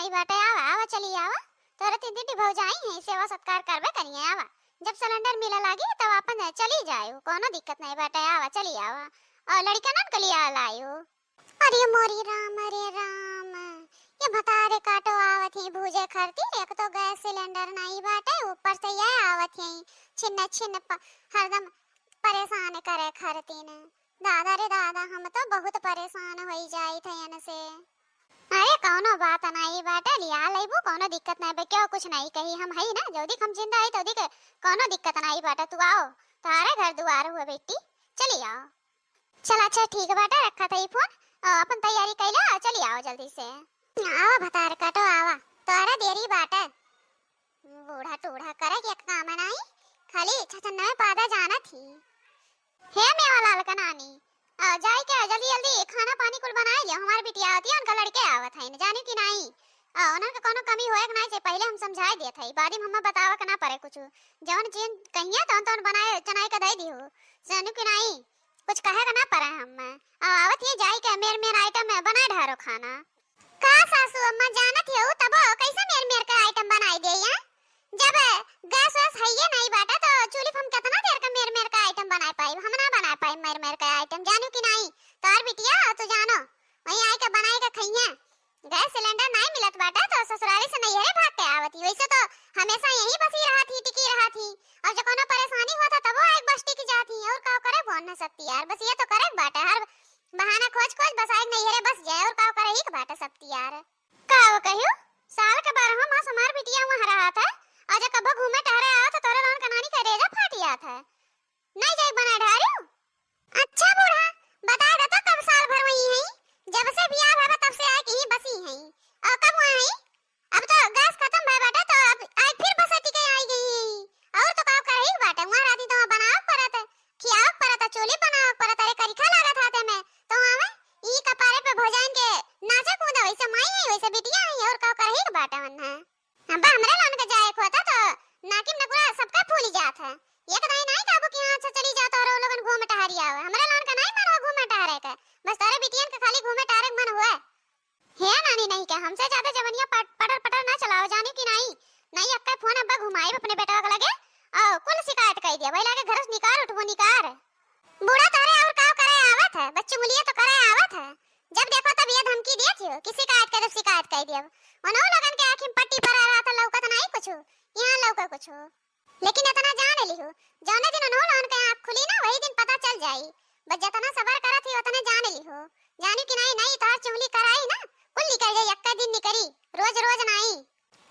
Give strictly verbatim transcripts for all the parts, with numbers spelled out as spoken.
आई बाटे, आवा, आवा, चली आवा। तोरे तीन तीन ठी भौजाई हैं, सेवा सत्कार करबे करिए, आवा। जब सिलेंडर मिले लागी, तब आपन चली जाए, कोनो दिक्कत नहीं बाटे, आवा, चली आवा। और लड़िकनन के लिए लायो। अरे मोरी राम, अरे राम, ये भतारे काटो आवत ही भूजे खरती, एक तो गैस सिलेंडर नहीं बाटे, ऊपर से ये आवत ही छिन्न छिन्न प-, हरदम परेशान करे खरती ने। दादा रे दादा, हम तो बहुत परेशान होई जाई थे इनसे। अरे कौनो बात नहीं बाटे, लिया लेबू, कौनो दिक्कत नहीं बे, क्यों कुछ नहीं कही, हम हई ना, जल्दी हम जिंदा हई तो दिक-, कौनो दिक्कत नहीं बाटे, तू आओ, तारे घर दुआर हुए बेटी, चली आओ। चल अच्छा ठीक बाटे, रखा था ई फोन, अ, अपन तैयारी कैला, चली आओ जल्दी से। आवा भतार काटो आवा, तोरा देरी बाटे। बूढ़ा टूढ़ा करे के काम नाई, खाली छछन में पादा जानत ही। हे मेवा लाल का नानी, अ, जाई के जल्दी जल्दी खाना पानी कुल बनाई लियो, हमार बिटिया आवत ही, उनका लड़के आवत हैं, जानी कि नाई? अ, उन्हन के कोनो कमी होए के नाई चाहिए, पहले हम समझाई देत हई, बाद में हमें बतावे के ना पड़े कुछ। जौन चीज कहिए तौन तौन बनाए चनाई के दे दियो, जानी कि नाई? कुछ कहे के ना पड़े हमें। अ, आवत ही जाई के मेर मेर आइटम बनाए ढारो खाना। का सासू अम्मा जानत हो तबो कैसे मेर मेर के आइटम बनाई दे या? जब गैस वैस हइये नहीं बाटे तो चूल्ही पे हम कितना देर का मेर मेर का आइटम बनाए पाई? हम ना बनाए पाई मेर मेर का आइटम, जानू कि नहीं? तोर बिटिया तू जानो, वहीं आए के बनाए के खइहे। गैस सिलेंडर नहीं मिलत बाटे तो ससुराली से नैहरे भाग के आवत ही। वैसे तो हमेशा यहीं बसी रहत ही, टिकी रहत ही। और जो कोनो परेशानी होत है तबो आए के बस टिकी जात ही। और का करे बोन न सकती यार, बस ये तो करे के बाटे, हर बहाना खोज खोज बस आए के नैहरे बस जाए, और का करे ही के बाटे सकती यार। का हो कहियो, साल के बारह मास हमार बिटिया वहाँ रहत है, और जब कबो घूमे टहरे आओ तो तोरे लोगन का नानी का रेजा फाट जात है। नहीं जाई बना ढारू। अच्छा बूढ़ा, बता दे तो कब साल भर वहीं है? जब से बियाह भवा तब से आए के ही बसी है। और कब वहाँ है? अब तो गैस खत्म भय बाटे तो अब आए फिर बसती के आई गई है। और तो का करे ही बाटे, वहाँ राती तो वहाँ बनाओ परत है, खियाओ परत है, चोली बनाओ परत है, अरे करिखा लागत हाथे में, तो आवे ई कपारे पे भौजाइन के नाचे कूदे, वैसे माई है, वैसे बिटिया है, और का करे ही बाटे वन्ना। हाँ, बा, हमरे लोगन के जाए के होता तो नाकिम नकुरा सबका फूली जात है। एक दाई नाई काबू कि हाँ, अच्छा चली जाओ, तोहरे लोगन घूमे टहरी आओ। हमरे लोगन का नाई मन हो घूमे टहरे के, बस तोरे बिटियन के खाली घूमे टहरे के मन हुए। हे नानी नहीं के, हमसे ज्यादा जवनिया पट-, पटर पटर ना चलाओ, जानी कि नाई? नाई अक्का फोन अब्बा घुमाई अपने बेटवा के लगे, और कुल शिकायत कह दिया, वही लगे घर से निकार उठबो निकार। बूढ़ा तोहरे और काव करे आवत है, बस चुगलिया तो करे आवत है। जब देखो तब ये धमकी दिए थियो कि शिकायत कर देब, शिकायत कर देब। उन्हों लोगन के आँखी में पट्टी परा रहा था, लौकत नहीं कुछ, यहाँ लौका कुछ। लेकिन इतना जान लिहो, जौने दिन उन्हों लोगन के आँख खुली ना, वही दिन पता चल जाई। बस जितना सबर करत ही उतने जान लिहो। जानी कि नहीं, नहीं तोहर चुगली कराई ना, कुल निकल जाई, यक्का दिन निकरी, रोज रोज नहीं।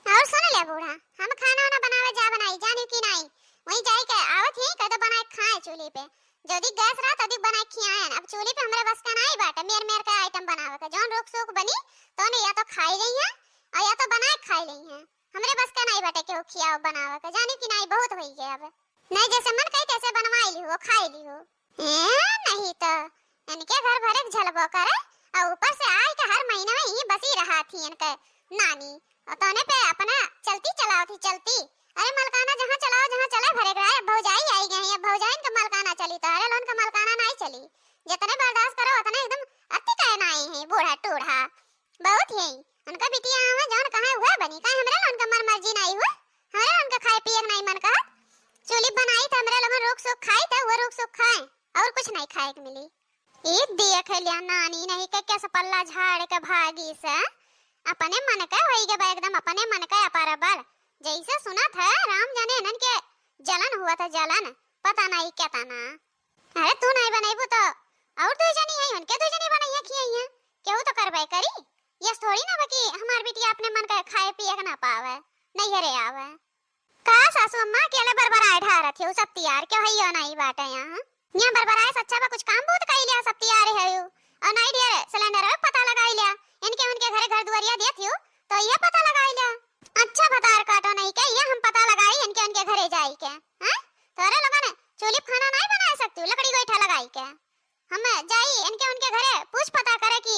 और सुन ले बूढ़ा, हम खाना वाना बनावे जा बनाई, जानी कि नाई? वहीं जाई के आवत ही, कह दो बनाए खाए चूल्ही पे। जदी गैस रहा, तदी बनाए खियाएन। अब चूल्ही पे हमरे बस का नाई बाटे, मेर मेर का आइटम बनावे के। जौन रोक सोक बनी, तो ने या तो खाई गई है, और या तो बनाए खाई गई है। हमरे बस का नाई बाटे केहू खियाओ बनावे के, जानी कि नाई? बहुत होई गए अब। नहीं जैसे मन कही तैसे बनवाई लिहो, खाई लिहो। ए, नहीं तो इनके घर भरे के झलबो करे, और ऊपर से आए के हर महीने में ही बसी रहा थी इनके नानी। और तोने पे अपना चलती चलाओ थी, चलती। अरे मलकाना जहाँ चलाओ, जहाँ चला भरे के रहा, अब भौजाई आई गई, अब भौजाइन का मलकाना चली, तो अरे लोन का मलकाना नहीं चली। जितने बर्दाश्त करो उतने एकदम अति कहना आई है, बूढ़ा टूढ़ा। बहुत ही उनका बिटिया आवे जौन कहे हुए बनी, काहे हमरे लोन का मन मर्जी नहीं हुए, हमरे लोन का खाए पिए के नहीं मन कहत। चूल्ही बनाई तो हमरे लोगन रोक सोक खाई तो वो रोक सोक खाए, और कुछ नहीं खाए के मिली। ई देख लिया नानी नहीं के कैसे पल्ला झाड़ के भागी से, अपने मन के होई गए बा एकदम, अपने मन के अपार बल। जैसे सुनत है राम जाने इन्हन के जलन हुआ था, जलन, पता नहीं क्या था ना। अरे तू नहीं बनैबू तो और दो जनी है, उनके दो जनी बनैया खियाइया, केहू तो करबे करी। यस थोड़ी ना बा कि हमार बिटिया अपने मन का खाए पिए के ना पावे, नैहरे आवे। का सासू अम्मा अकेले बरबराए ढारत हो, सब तियार क्यों है यो नहीं बाटे यहाँ? यहाँ बरबराए से अच्छा बा कुछ काम बहुत कई लिया, सब तियार है यू। और नहीं ढेर सिलेंडर है, पता लगाई लिया, इनके उनके घरे घर दुआरिया दिया थियो, तो ये पता लगाई लिया। अच्छा भतार काटो नहीं के, ये हम पता लगाई इनके उनके घरे जाई के, हैं? तोरे लोगन चूल्ही पे खाना नहीं बना सकती, लकड़ी गोईठा लगाई के? हम जाई इनके उनके घरे पूछ पता करे कि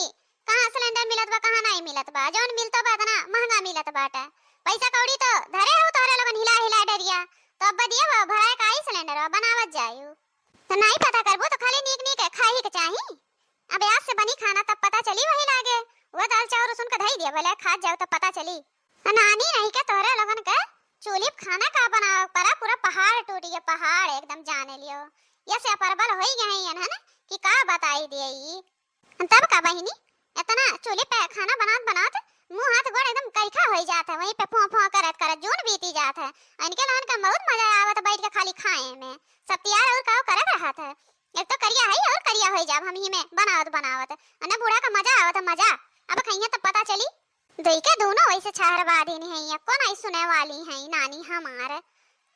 कहाँ सिलेंडर मिलत बा, कहाँ नहीं मिलत बा, जौन मिलतो बा इतना महंगा मिलत बाटे। पैसा कौड़ी तो धरे हो तोहरे लोगन हिला हिला डरिया, तो अब दिया बा भराए का आई सिलेंडर बा, बनावत जायू। तो नहीं पता करबू तो खाली नीक नीक खाई के चाही। अब आज से बनी खाना तब पता चली वही लागे, वो दाल चाउर उसनके धई दिया, भले खात जाओ तब पता चली। नानी नहीं के तोहरे लोगन के चूल्ही पे खाना का बनावे परा, पूरा पहाड़ टूट गया, पहाड़ एकदम जाने लियो। ये से अपरबल होई गए हैं ना कि का बताई दिए ई। तब का बहिनी, इतना चूल्हे पे खाना बनात बनात मुंह हाथ गोड़ एकदम करिखा होई जात है, वहीं पे फों फों करत करत जून बीती जात है। इनके लोगन का बहुत मजा आवत बैठ के खाली खाए में, सब तियार और काव करत रहत है। एक तो करिया है और करिया होई जाब हम ही में बनावत बनावत, अने बूढ़ा का मजा आवत है, मजा। अब खइया तब पता चली। दुई के दोनों वैसे छहरबादिन हैं, एको नहीं सुने वाली हैं नानी हमार।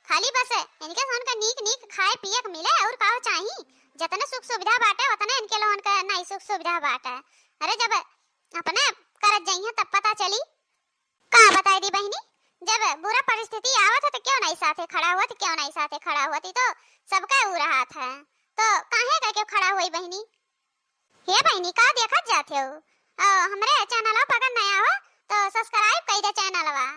खाली बस इनके सन के नीक नीक खाए पिए के मिले और का चाही। जतने सुख सुविधा बाटे उतने इनके लोगन के नहीं सुख सुविधा बाटे। अरे जब अपने करत जइहें तब पता चली। का बताई दी बहिनी, जब बुरा परिस्थिति आवत है तो क्यों नहीं साथे खड़ा हुआ, तो क्यों नहीं साथे खड़ा हुआ, तो सबका ऊ रहत है, तो काहे का क्यों खड़ा हुई बहिनी? हे बहिनी, का देखत जात हो? अ, हमरे चैनलवा पर अगर नया हो तो subscribe कई दे चैनलवा,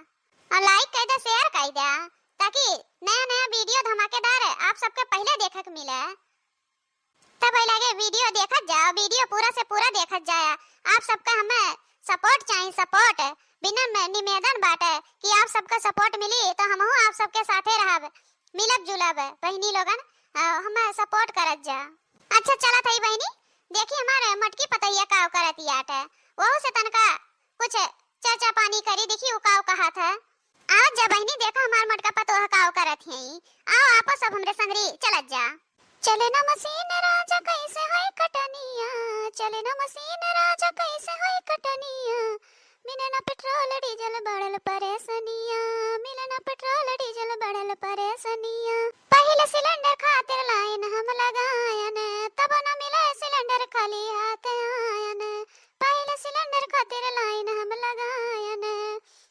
और like कई दे, share कई दे, ताकि नया नया video धमाकेदार आप सबके पहले देखे के मिले। तब वही लागे video देखत जाओ, video पूरा से पूरा देखत जाया। आप सबका हमें support चाहिए, support। बिना में निवेदन बाटे कि आप सबका support मिली तो हमहू आप सबके साथे रहब, मिलब जुलब बहिनी लोगन, अ, हमें support करत जा। अच्छा चलत हई बहिनी, देखी हमारे मोटकी पतोहिया काव करत आटे, वहू से तनका कुछ चर्चा पानी करी, देखी उ काव कहत है। आवत जा बहिनी, देखा हमार मोटका पतोह काव करत है। आओ आपो सब हमरे संगरी चलत जा। चले ना मशीन राजा कैसे होई कटनिया, चले ना मशीन राजा कैसे होई कटनिया, मिले ना पेट्रोल डीजल बढ़ल परेशानिया, मिले ना पेट्रोल डीजल बढ़ल परेशानिया। पहिले सिलेंडर खातिर लाइन हम लगायन, तब ना मिले सिलेंडर खाली हाथ आयन। पहिले सिलेंडर खातिर लाइन हम लगायन,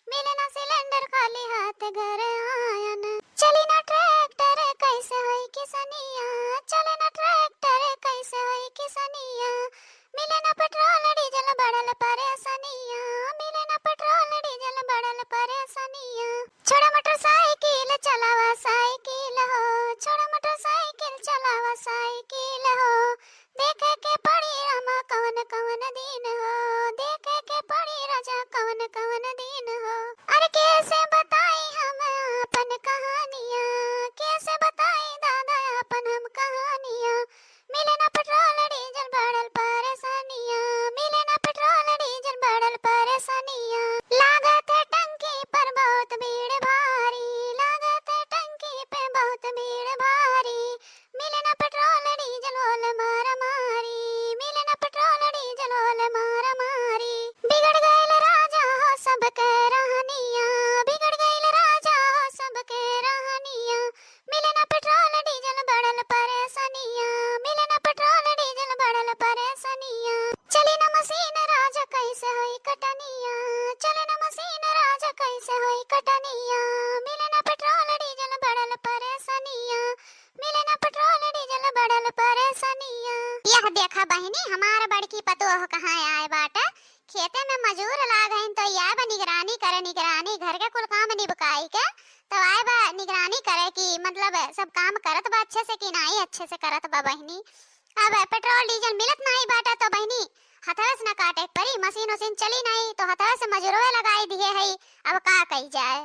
मिले ना सिलेंडर खाली हाथ घर आयन। चली ना ट्रैक्टर कैसे होई किसनिया, चले ना ट्रैक्टर कैसे होई किसनिया, मिले ना पेट्रोल डीजल बढ़ल परेशानिया, मिले ना पेट्रोल डीजल बढ़ल परेशानिया। छोड़ा मोटरसाइकिल चलावा साइकिल हो, छोड़ा मोटरसाइकिल चलावा साइकिल हो, देखे के पड़ी रामा कवन कवन दिन हो, देखे के पड़ी राजा कवन कवन दिन हो। अरे कैसे बताई हम अपन कहानिया, कैसे बताई दादा अपन हम कहानिया, मिले ना पेट्रोल डीजल बढ़ल परेशानिया, मिले ना पेट्रोल डीजल बढ़ल परेशानिया। लागत है टंकी पर बहुत भीड़ भारी, लागत है टंकी पे बहुत भीड़ भारी, मिले ना पेट्रोल डीजल होले मारा मारी, मिले ना पेट्रोल डीजल होले मारा मारी। बिगड़ गइल राजा हो सबके रहनिया, बिगड़ गइल राजा हो सबके रहनिया, मिले ना पेट्रोल डीजल बढ़ल परेशानिया, मिले ना पेट्रोल डीजल बढ़ल परेशानिया। चले ना मशीन राजा कैसे होई कटनिया, चले ना मशीन राजा कैसे होई कटनिया, मिले ना पेट्रोल डीजल बढ़ल परेशानिया, मिले ना पेट्रोल डीजल बढ़ल परेशानिया। यह देखा बहिनी, हमार बड़की पतोह कहाँ आए बाटे, खेते में मजूर लाग हईन तो आए बा निगरानी करे, निगरानी घर के कुल काम निबकाई के तो आए बा निगरानी करे कि मतलब सब काम करत बा अच्छे से कि नाई अच्छे से करत बा बहिनी। अब पेट्रोल डीजल मिलत नाई बाटे तो बहिनी हथवे से न काटे के परी, मशीन उशीन चली नाई तो हथवे से मजूरवे लगाई दिए हई, अब का कई जाए।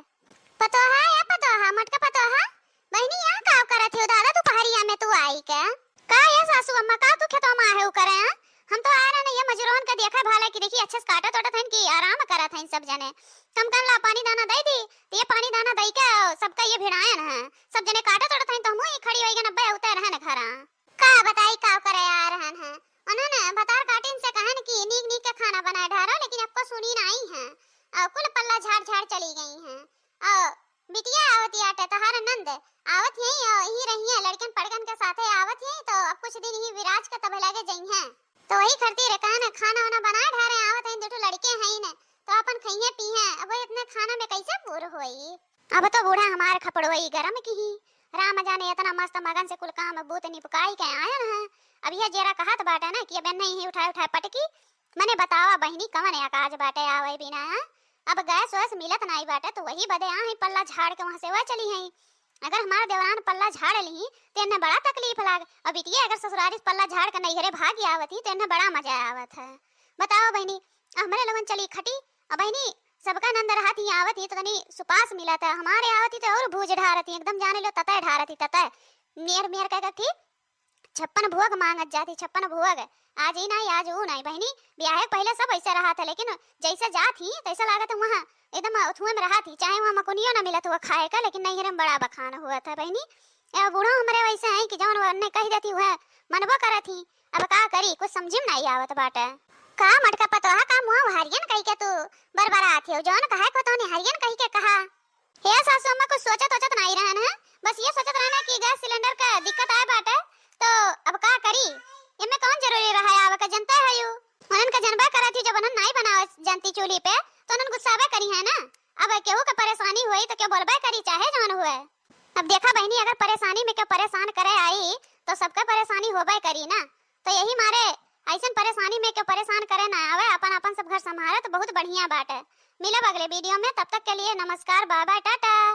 पतोहा, ए पतोहा, मोटका पतोहा, बहिनी, यहाँ का करत हो दादा दुपहरिया में तू आई के? का ये सासू अम्मा, का तू खेतवा में आहे उ करे, हाँ? हम तो आ रहे हैं ये मजूरन के देखे भाला कि देखी अच्छे से काटत ओटत हन कि आराम करत हन सब जने। हम कहन ला पानी दाना दे दी, तो ये पानी दाना दे के सबका ये भिड़ायन है। सब जने काटत ओटत हन तो हमहू ही खड़ी होई गन, अब्बे उतर रहन घरा। का बताई का करे आ रहन है। उन्होंने भतार काटिन से कहन कि नीक नीक के खाना बनाए ढारो, लेकिन अक्को सुनी नाई है। और कुल पल्ला झाड़ झाड़ चली गई हैं। और बिटिया आवत आटे तोहार नंद, आवत यही और यही रहिए लड़कन पड़कन के साथे आवत यही, तो अब कुछ दिन यही विराज के तब लगे जइहें। तो वही खरती रे कहन खाना वाना बनाए ढारे आवत हैं, दो ठो लड़के हैं न, तो अपन खइहे पीहे, अब वो इतने खाना में कैसे पूर होई? अब तो बूढ़ा हमार खपड़ोई गरम की ही, राम जाने इतना मस्त मगन से कुल काम बूत निपकाई के आयन है। अब यह जेरा कहत बाटे ना कि अब नहीं ही उठाए उठाए पटकी, मने बतावा बहिनी, कवन अकाज बाटे आवे बिना, हाँ? अब गैस वैस मिलत नाई बाटे, तो वही बदे आ ही पल्ला झाड़ के वहाँ से वह चली हैं। अगर हमार देवरान पल्ला झाड़ ली, तो इन्हें बड़ा तकलीफ लाग। और बिटिया अगर ससुरारी से पल्ला झाड़ के नैहरे भाग आवत ही, तो इन्हें बड़ा मजा आवत है। बताओ बहिनी, हमरे लोगन चली खटी। अब बहिनी, सबका नंद रहत ही, आवत ही तो तनी सुपास मिलत है, हमारे आवत ही तो और भूज ढारत ही, एकदम जाने लो ततय ढारत ही, ततय मेर मेर कह के थी छप्पन भोग मांगत जात ही, छप्पन भोग। आज ई नाई, आज ऊ नाई बहिनी, ब्याहे के पहिले सब ऐसे रहत है, लेकिन जैसे जात ही तैसे लागत है वहाँ एकदम उथुए में रहत ही, चाहे वहाँ मकुनियो ना मिलत हुआ खाए का, लेकिन नैहरे में बड़ा बखान हुआ था बहिनी। ए बूढ़ो हमरे वैसे हैं कि जौन वो अन्ने कह देती हुआ मनबो करत ही। अब का करी, कुछ समझी में नाई आवत बाटे। का मटका पतोहा, का मुँह हरियन कही के तू बरबरात हो, जौन कहे को तौने हरियन कही के कहा। हे सासू अम्मा, कुछ सोचत ओचत नाई रहन है, बस ये सोचत रहन है कि गैस सिलेंडर का दिक्कत आए बाटे, तो अब का करी? एमे कौन जरूरी रहा है आवे का, जनता है यू। उन्हन का जनबा करत ही, जब उन्हन नाई बनावे जानती चूल्ही पे, तो उन्हन गुस्सावे करी है ना। अब केहू के परेशानी होई तो केहू बोलबे करी, चाहे जौन हुए। अब देखा बहिनी, अगर परेशानी में केहू परेशान करे आई, तो सबके परेशानी होबे करी ना। तो यही मारे ऐसन परेशानी में केहू परेशान करे ना आवे, अपन अपन सब घर संभारे तो बहुत बढ़िया बाटे। मिलब अगले वीडियो में, तब तक के लिए नमस्कार, बाय बाय, टाटा।